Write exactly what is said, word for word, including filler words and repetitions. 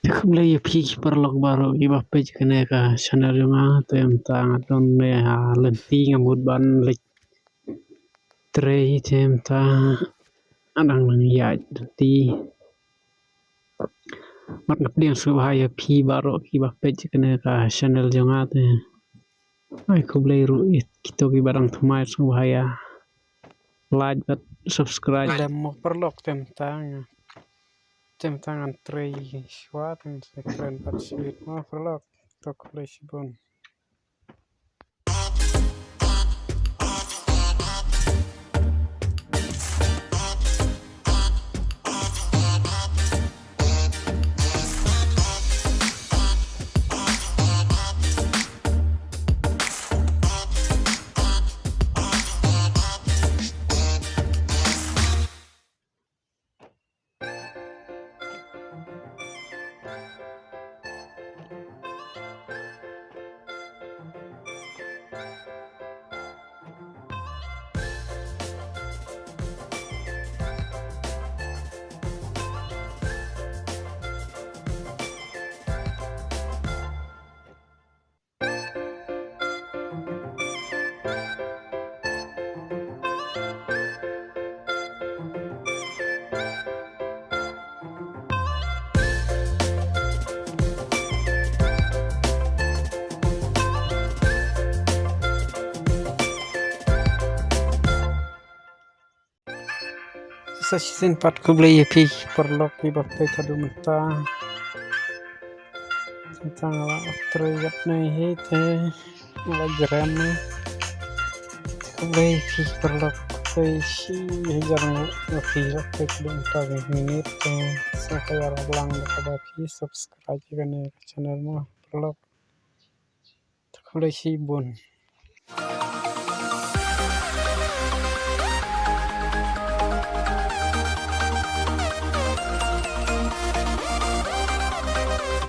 Te khublei ïa phi ki paralok baroh kiba peit kane ka channel jong nga. Te mynta nga don ne ha lynti, nga mut ban leit trei, te mynta nga dang ïaid lynti. Bad nga pdiang sngewbha ïa phi baroh kiba peit kane ka channel jong nga. Te ai khublei ruh ïa kito kiba dang thymmai, sngewbha ïa like bad subscribe. Lem mo paralok, te mynta nga, te mynta ngan trei shuwa, te ngan sa kren pat shibit mo paralok. To khublei shibun. Sa shisien pat khublei ïa phi paralok kiba peit haduh mynta. Tang la trei ïa phi hi te la jrem. Khublei ïa phi paralok, khublei shi hajar nguh ïa phi la peit haduh mynta ka minit te. Sa ka ïa lang da kaba phi subscribe ïa kane ka channel mo paralok. Khublei shibun.